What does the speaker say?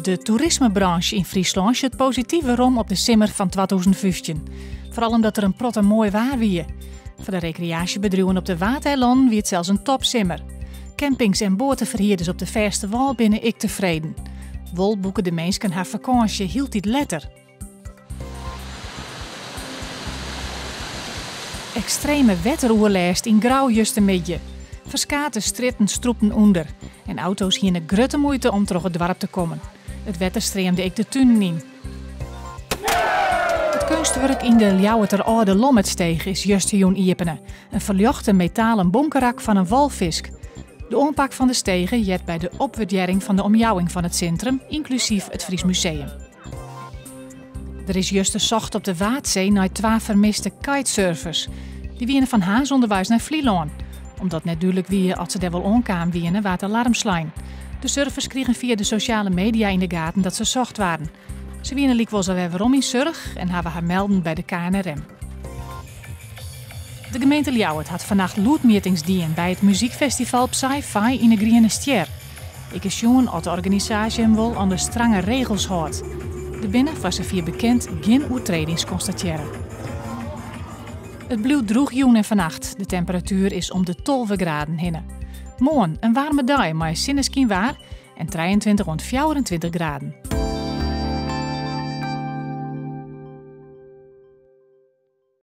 De toerismebranche yn Fryslân sjocht posityf werom op de simmer fan 2015. Foaral omdat der in protte moai waar wie. Foar de rekreaasjebedriuwen op de Waadeilannen wie it sels in topsimmer. Campings en boateferhierders op de fêste wâl binne ek tefreden. Wol boeke de minsken har fakânsje hieltyd letter. Ekstreme wetteroerlêst yn Grou justermiddei. Ferskate strjitten strûpten ûnder en auto's hiene grutte muoite om troch it doarp te kommen. It wetter streamde ek de tunen yn. It keunstwurk yn de Ljouwerter Alde Lommertsteech is justerjûn iepene. In ferljochte metalen bonkerak fan in walfisk. De oanpak fan de stege heart by de opwurdearring fan de omjouwing fan it sintrum, ynklusyf it Fries Museum. Der is juster socht op de Waadsee nei twa fermiste kitesurfers. Dy wiene fan Harns ûnderweis nei Flylân. Omdat net dúdlik wie oft se dêr wol oankaam wiene, waard alarm slein. De surfers krigen fia de sosjale media yn de gaten dat se socht waarden. Se wiene lykwols alwer werom yn Surch en hawwe har melden by de KNRM. De gemeente Ljouwert hat fannacht lûdmjittings dien by it muzykfestival Psy-Fi yn 'e Griene Stjer. Ek is sjoen oft de organisaasje him wol oan de strange regels hâldt. Der binne, foar safier bekend, gjin oertredings konstatearre. It bliuwt drûch jûn en fannacht. De temperatuer is om de 12 graden hinne. Moarn in waarme dei mei sinneskynwaar en 23 oant 24 graden.